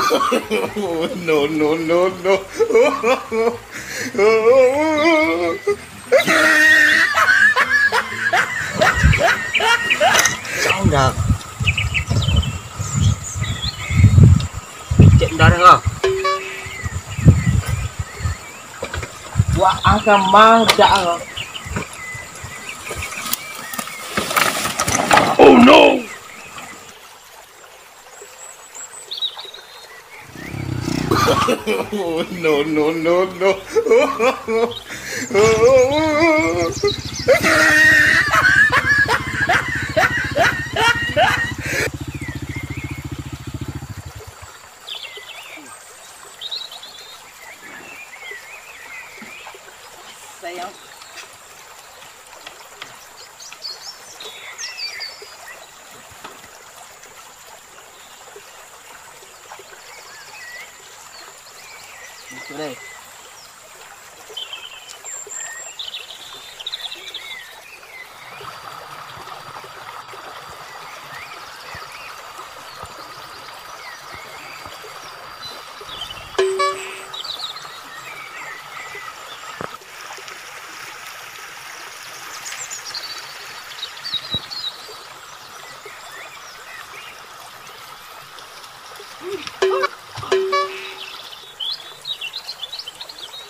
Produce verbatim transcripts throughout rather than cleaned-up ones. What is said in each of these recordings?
No, no, no, no. Jauh dah. Cek darah kau. Wah, agak mangga. Oh no! No, no, no, no. Sayang. Itu deh.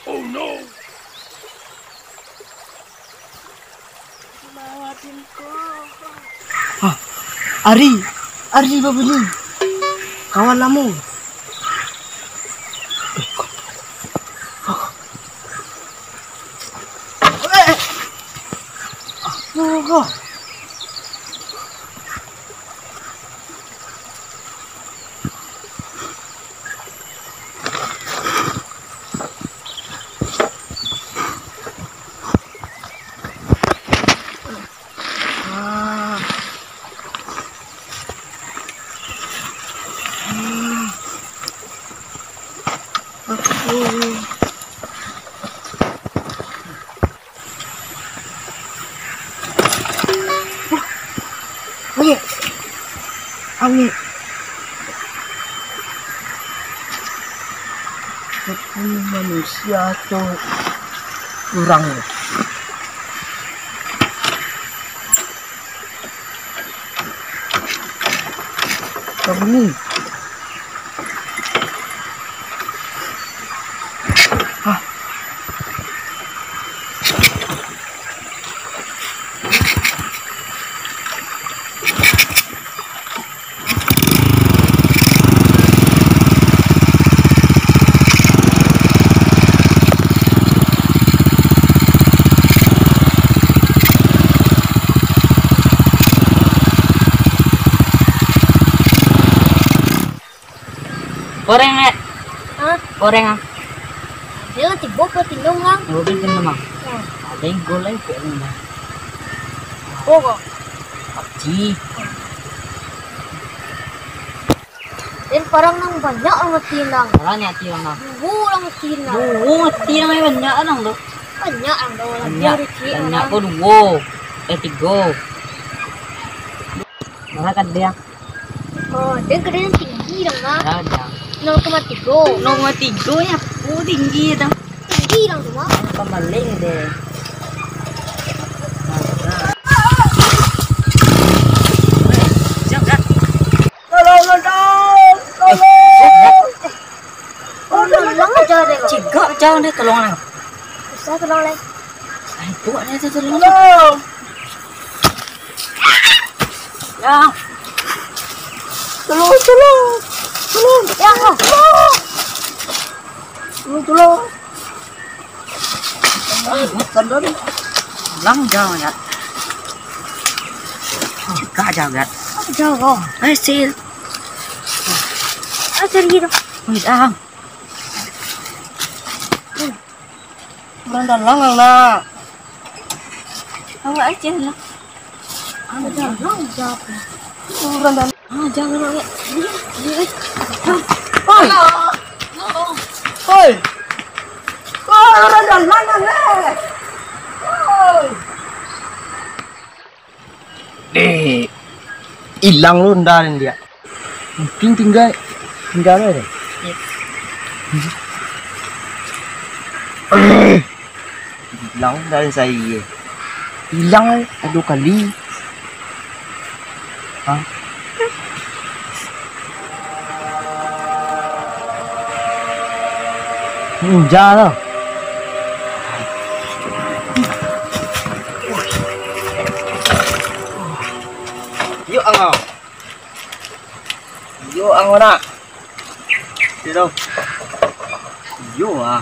Oh no! Hah, Ari, Ari babunyi. Kawan lamo. Eh, eh. Oh, oh. Angin. Angin. Itu manusia atau urang? Bunyi. Hah. Goreng, eh. Hah? Goreng, ah. Dia lah tibo ke tindong, Bang? Oh, dia tindong, Bang. Ya. Ada yang gol lagi, kok, ini, Bang. Oh, kok. Pakcik. Dan parang nang banyak lah mati nang. Parang ni mati nang. Duo lah mati nang. Duo mati nang banyak nang tu. Banyak nang tu. Banyak. Banyak tu duo. Eh, tigo. Mana kan dia? Oh, dia gede yang tinggi nang, ah. Ada. Nol koma tigo. Nol koma tigo ya. Oh, tinggi dah. Tinggi nang tu, mah. Pambaling deh. Siap, siap. Tolong, tolong, tolong. Tolong, tolong, tolong. Cigak, jangan deh, tolong lah. Bisa tolong, Leng. Ai, buat dia tu, tolong. Tolong. Ya. Tolong, tolong. Tolong. Ya, Allah. Tolong, tolong. Lang jauh, ya. Cegak jauh, ya. Jauh, oh. Eh, sil. Ah, cari gitu. Wih, ah. Urang dalam, nak. Awak aja, nak. Urang dalam, jawab. Urang dalam. Ah, jangan, nak. Hoi. Hoi. Hoi, urang dalam, nak. Hoi. Deh, ilang lo nda den liak. Mungkin tingga, tingga lo deh. Ilang dari saya. Ilang ado kali. Hah? Ninja lah. Yuk, angau. Yuk, angau nak. Yuk, dong. Yuk, ah.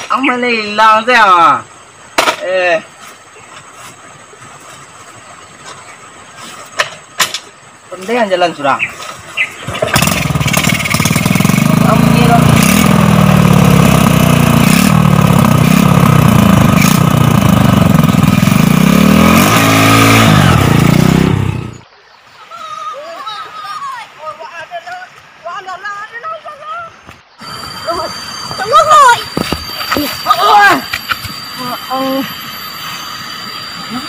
Ang mana ilang tu, ah? Eh. Pandai ang jalan surang. Tolong, oi. Wah. Ang.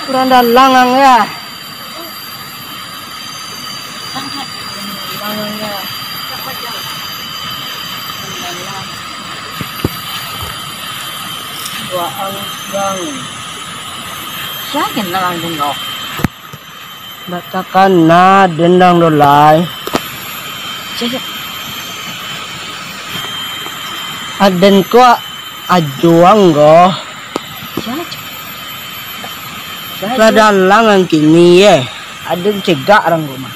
Kurang dalang ang ya. Dalang ang ya. Wah, ang bang. Siapa yang dalang tu, no? Ndak takana den dang do lai. Sia, sia. Aden ko ajuang ko. Sia, sia. Lah dalang ang kini ye. Aden cegak rang ko mah.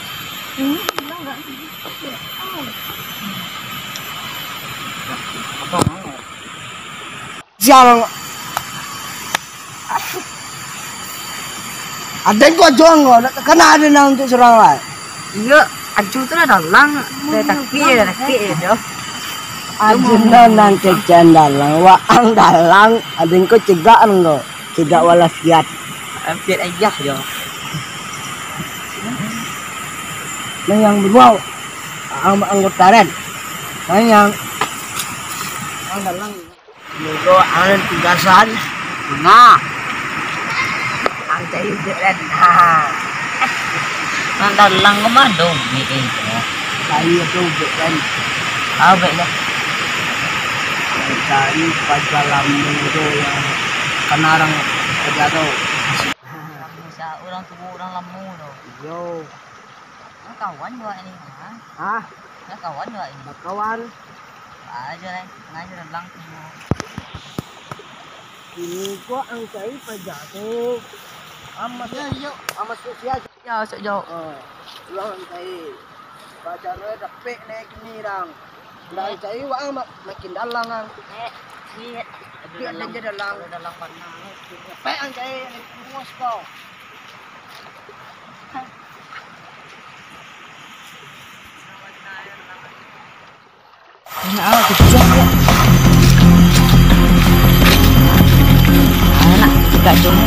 Sial. Aden ko ajuang ko, ndak takana aden nan untuak surang lai. Iyo, aju tu lah dalang, dari takik, dari takik je tu. Aju nan, nan kecekan dalang, waang dalang, aden ko cegak nan ko, cegak walah siat. Hampir ayah jo. Nan yang baruau, ang-, anggota den. Nan yang, waang dalang. Mogo ang tugasan. Nah. Ang cari ubek kan. Nah. Nan dalang ko mah do ubek eh. Cari apo ubek kan. Ah, ubek lah. Cari paja lamo tu yang kanarang paja tu. Urang tuo, urang lamo tu. Iyo. Ang kawan jo ni, ha? Hah? Ang kawan jo ni. Bakawan. Aja lah, ngaja dalang tu. Ini gua ang cari paja tu. Amas. Yo, yo. Amas tu sia. Ya, masuk jo. Oh, urang ang cari. Paja dapek naik ni, dang. Ndak ang cari, waang mak-, makin dalang ang. Eh, iya. Dia dalang, dalang panah. Dapek ang cari, naik terus kau. Enak amat kecil ya. Enak, tidak cuma.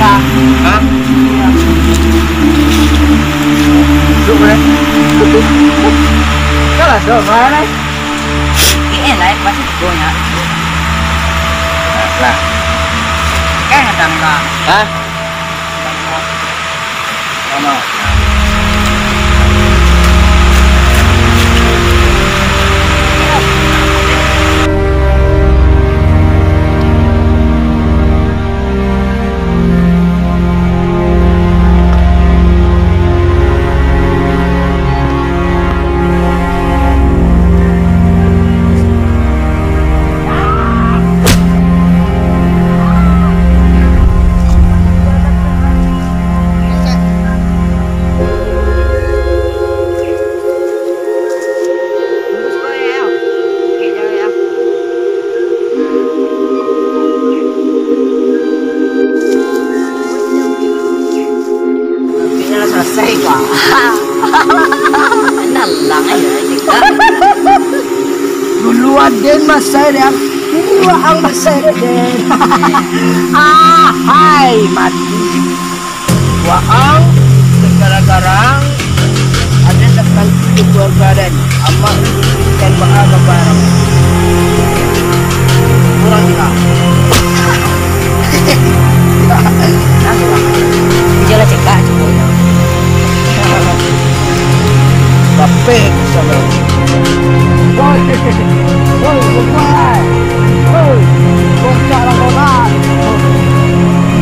Hah? Hah? Duduk, Bre. Duduk. Kalah, Dok. Mana? Ini lain, pasti tigonya. Lah. Kan datang, Bang. Hah? Sama. Alang aja, cegak. Dulu aden masai dek ang, kini waang masai dek den. Ahai, mati. Waang, gara-gara ang, aden lah tantu jo keluarga den. Amak ikan baa gambar. Kurang juga. Nah, kurang. Ijolah cegak, cubo. Lapeh tu salah. Woi, woi, woi, woi. Woi, kocak lah kau, Bang.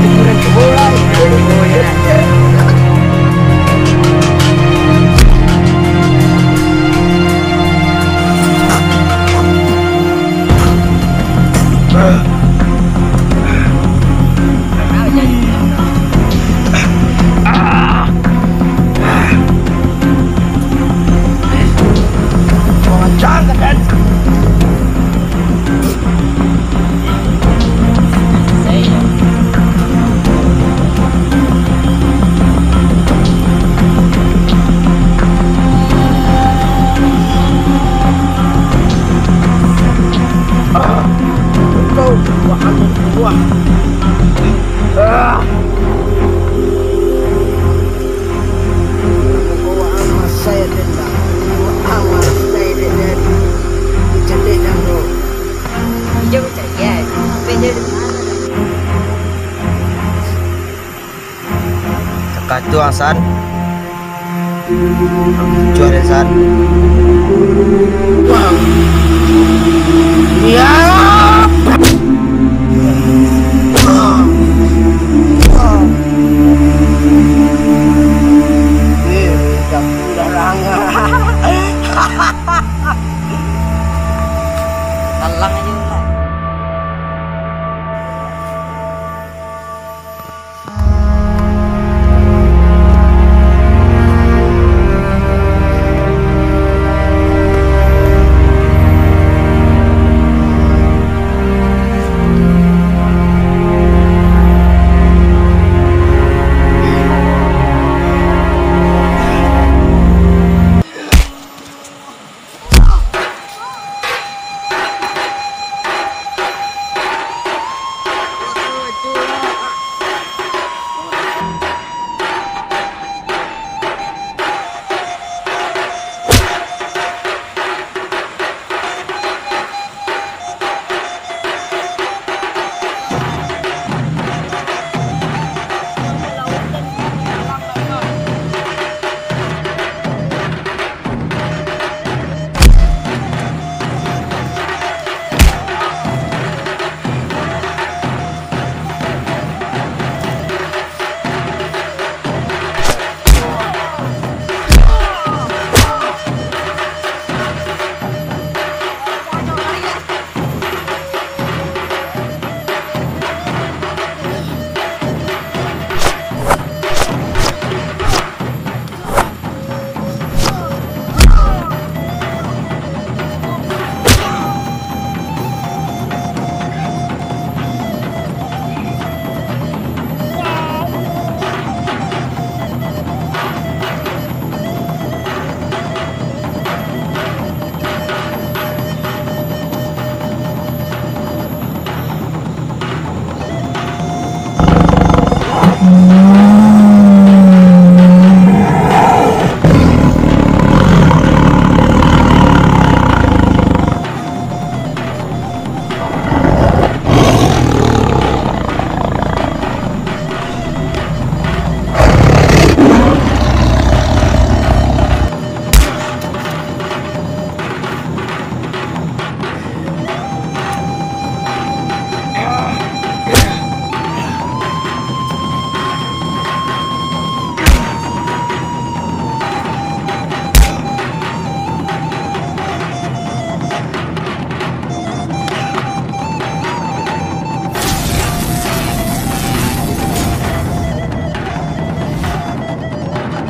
Hiburan cubo lah. Oh, iya. Cakah tu, Ang San. Cuah den, San. Wah. Ya.